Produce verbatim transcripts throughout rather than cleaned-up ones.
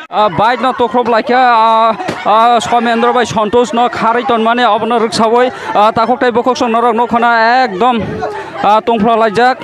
Ah, bike no tokhrob laikha, ah, ah, Somendro bai Santosh no kharwi tonmani, obono rwksawi, ah, takhuk tei bukhuk song norok nukho na ekdom, ah, tongphla laijak.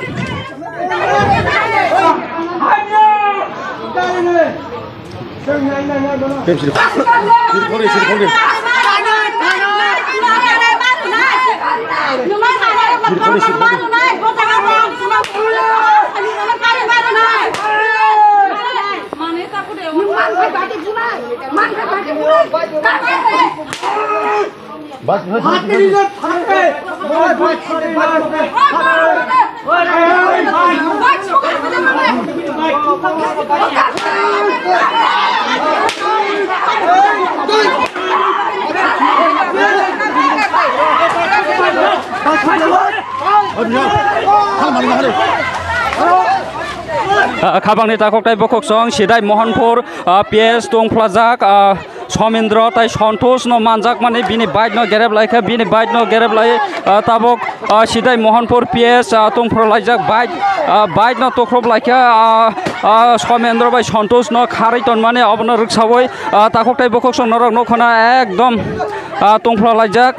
Ah, khabangni takhuk tei bukhuk song Sidai Mohanpur, ah, P S tongphlajak, ah, Somendro tai Santosh no manjakmani bini bike no gerep laikha, bini bike no gerep lai, ah, tabuk, ah, Sidai Mohanpur P S, ah, tongphro laijak bike, ah, bike no tokhrob laikha, ah, ah, Somendro bai Santosh no kharwi tonmani obono rwksawi, ah, takhuk tei bukhuk song norok nukho na ekdom, ah, tongphro laijak.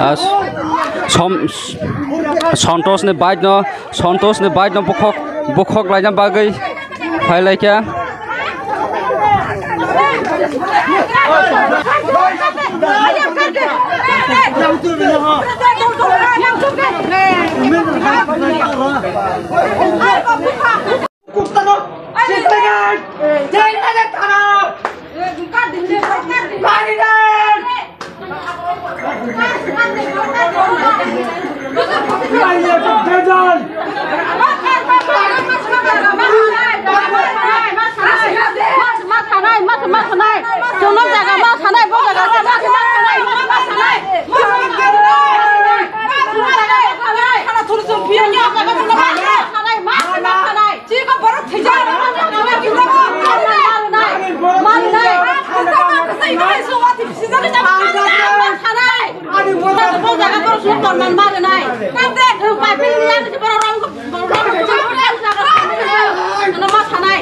Ah, som-, Santosh ni bike no, Santosh ni bike no bukhok, bukhok laina bagwi phai laikha. Kuttano, sistegan, jai raja tara, gari dan. Chunok jaga ma sanai, bo jaga se ma sanai, ma sanai. Chiko borok thwijak. Marnai. Marnai. Bo jaga borok sung tonman marnai. Kante thung pai pili yang si borok rong borok rong. Ano ma sanai.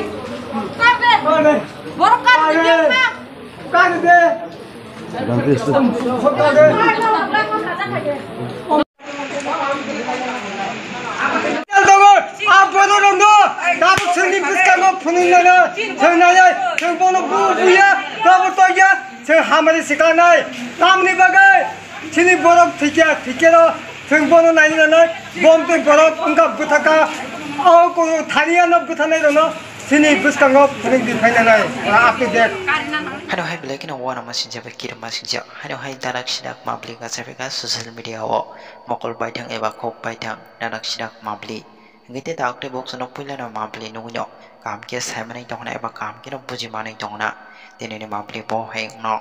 Borok kan. Tabuk chwngni bwskango phunuknano chwng nainai, chwng bono bu buya, tabuk toya, chwng hamari swklanai. Tamni bagwi chini borok thwikya, thwikyano chwng bono nainai nanai, bom twi borok wngkha bwthaka, o thaniya no bwthanai rokno. Chini bwskango phunukdi phainanai, ora up to date. Hano hai belai kheno uanama sinjak bai kirima sinjak. Hano hai danak sinak mabli kachaiphaikha social media o mokol baithang eba kok baithang danak sinak mabli. Hingke te dak tei boksono puilano mabli nugwino kaham khe saimanwi tongna eba kaham kheno bujimanwi tongna. Tinini mabli bo hai wngno.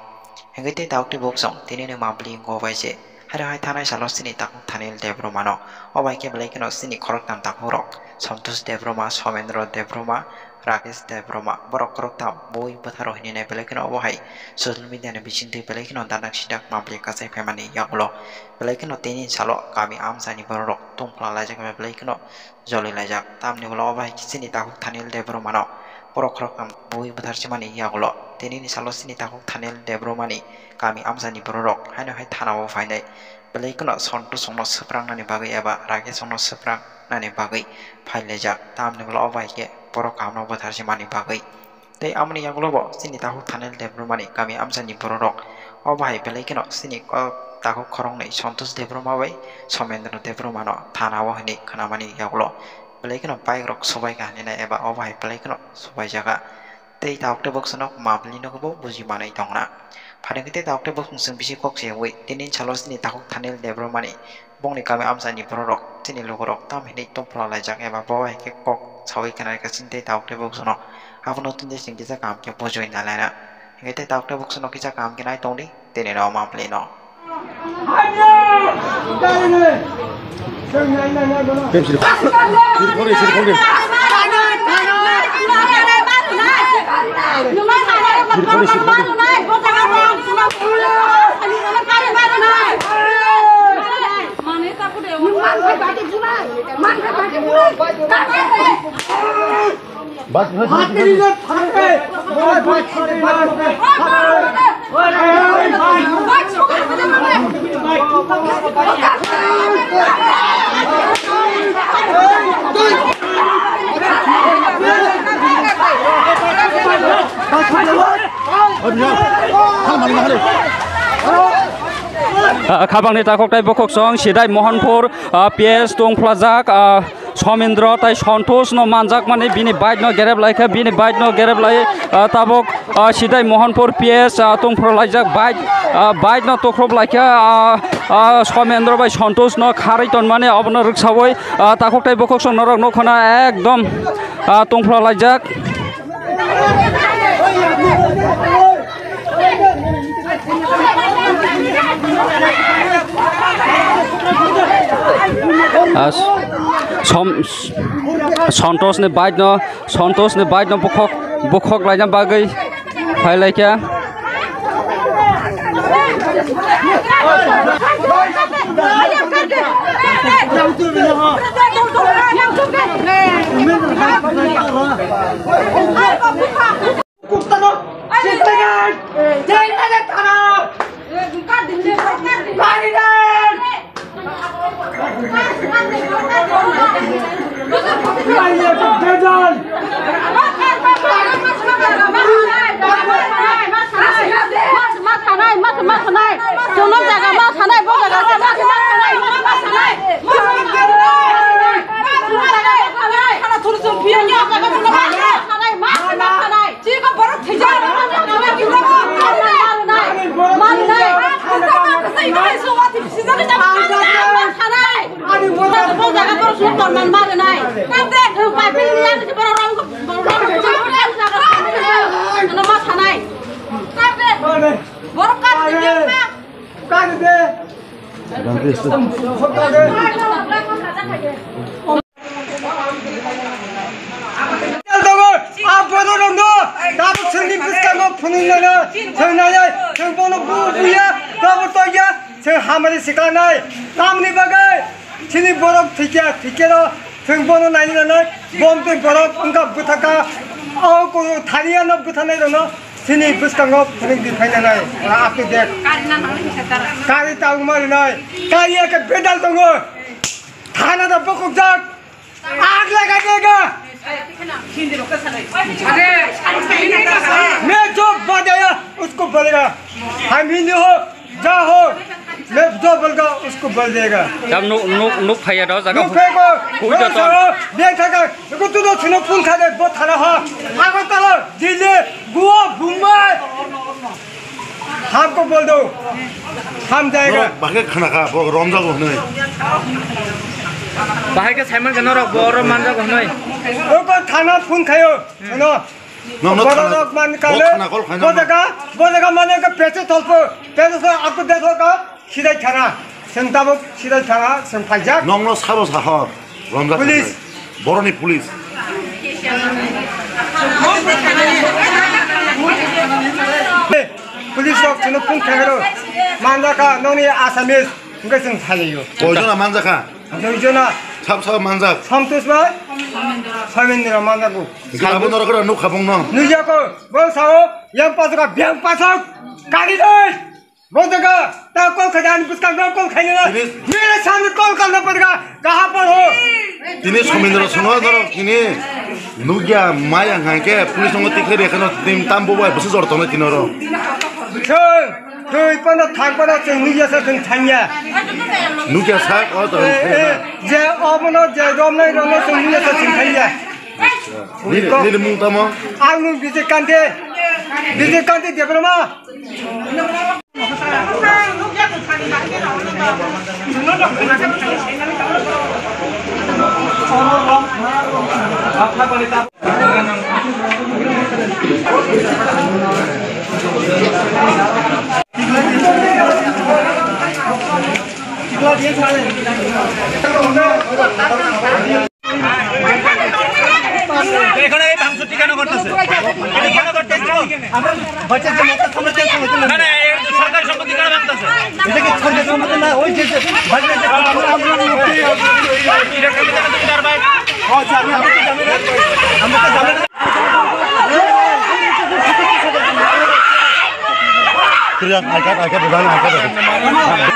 Hingke te dak tei boksong tinini mabli wngkha bai se. Hano hai thanai salo chini takhuk Thanil Debbarmano. O bai khe belai kheno chini khoroktham takhukrok, Santosh Debbarma, Somendro Debbarma, Rakesh Debbarma. Borok khoroktham bui bwtharo hinwi nai belai kheno obo hai social media ni bisingtwi belai kheno danak sidak mabli kachai phaimani yagulo. Belai kheno tini salo kami amchaini bororok tongphla laijak bai belai kheno joli laijak. Tamni ulo obo hai chini takhuk Thanil Debbarmano borok khoroktham bui bwtharsimani yagulo. Tinini salo chini takhuk Thanil Debbarmani kami amchaini bororok haino hai thanao phainai. Belai kheno Santosh chwngno swprangnani bagwi eba Rakesh chwngno swprangnani bagwi phai laijak. Tamni ulo obo hai khe borok kahamno bwtharsimani bagwi. Tei amoni yagulo bo chini takhuk Thanil Debbarmani kami amchaini bororok. Obo hai belai kheno chini kok takhuk khoroknwi Santosh Debbarma bai Somendra Debbarmano thanao hinwi khnamani yagulo belai kheno bike rok subaikha hinwi nai eba obo hai belai kheno subaijakha. Tei takhuk tei boksono mabli no bo buji manwi tongna. Phaidi khe tei takhuk tei boksong chwng bisi kok se wi tini salo chini takhuk Thanil Debbarmani bongni kami amchaini bororok chini lugurok tam hinwi tongphla laijak eba bo hai khe kok sawi khna khe chini tei takhuk tei boksono. Abono tini chwng kisa kaham khe bujui nalaina. Hingke tei takhuk tei boksono kisa kaham khe nai tongdi, tini no mabli no. Pepsi. Siri khori, siri khori. Ah, khabangni takhuk tei bokhoksong Sidai Mohanpur, ah, P S tongphlajak, ah, Somendro tei Santosh no manjakmani bini bike no gerep laikha, bini bike no gerep lai, ah, tabuk, ah, Sidai Mohanpur P S, ah, tongphro laijak bike, ah, bike no tokhrob laikha, ah, ah, Somendro bai Santosh no kharwi tonmani obono rwksawi, ah, takhuk tei bokhoksong norok nukho na ekdom, ah, tongphro laijak. Ah, Som-, Santosh ni bike no, Santosh ni bike no bukhok, bukhok laina bagwi phai laikha. कुत्ता को चुपते नहीं, जेल में जाता रहो। गाड़ी दे। गाड़ी दे तो बेजान। Mas sanai, mas, mas sanai. Jono jaga mas sanai, bo jaga se mas, mas sanai, mas sanai. Mas sanai. Mas sanai. Mas sanai. Mas sanai. Mas sanai. Chiko borok thwijak. Marnai. Marnai. Marnai. Bo jaga borok sung torman marnai. Kante, pai pili yang si borok rong, borok rong. Ano ma sanai. Kante. Borok kante. Kante. Tongo, a borok rok no, tabuk chwngni bwskango phunui nana, chwng nai, chwng bono bu buya, tabuk toya, chwng hamari sikla nai, tamni bagwi, chini borok thikya, thikya ro, chwng bono nai nana, bom twi borok wngkha bwthaka, o ko thaniya no bwthanai rok no, chini bwskango phunui di phai nai, up to date. Kari ta wngma rwnai, kari ya khe bedal tongo, thana da bokok jak. आग लगा देगा। मैं जो बजाया उसको बोलेगा, हम हिंदू हो, जा हो, मैं जो बोलगा उसको बोल देगा। Tam nuk nuk nuk phaiya do jaga nuk phai ko, kuja to. Dia kata, ko tu do chino pun kha de, bo thana ha, Agartala, Delhi, Goa, Mumbai. Hamko bol do. Ham jayega. Borok bahai khe khna kha, borok romjago hwnwi. Bahai khe saiman khe norok borok manjago hwnwi. Oko thana phone khayo. Hwno. Nokno borok thana, rok man kale. Bo khna kol khaina bo jaga, bo jaga mane ka peche tolpo. Peche so aku dekho ka. Sidai thana, chwng tabuk Sidai thana, chwng phaijak. Nokno sabo sahor, romjak police. Boroni police. Police rok chwngno phone khairo, manjakha nokni Assamese, hwnkhe chwng phailaio. Koijona manjakha? Duijona. Sab sab manjak. Santosh bai, Somendra manjago. Sabo norok nukha bongno. Nuijako, bo sao, yang pasok, biang pasok, kari doi. Bo jaga, ta call khai, ani bwskang rok call khai nang. Mere samne call karna padega, kaha par ho? Tini Somendra sono norok tini nukya maya hwnkhe police nongo tikhe rekheno tini tam bo bai bwswk jor tongnai tini oro. Chwng, twi pano thang pano chwng nukya sa chwng thangya. Nukya sa o to. Eh, eh, je obono je romnai romno chwng nukya sa chwng thangya. Nini, nini mung tamo? Ang nung Bijay Kanti, Bijay Kanti Debbarma. এখানে এই মাংস ঠিকানা করতেছে। এটা কেন করতেছে? আমরা বাচ্চা যে মত সামনে তেল খাওয়াতে না। না, না, এই সরকারি সম্পত্তি কেন ভাঙতেছে? এটা কি সরকারি সম্পত্তি না? ওই যে, যে, ভাঙলে যে, আমরা, আমরা, আমরা, এটা কেন জানো তুমি তার ভাই? ও, আচ্ছা, আমি, আমরা তো জানি না। আমরা তো জানি না। Kriya, I got, I got, I got.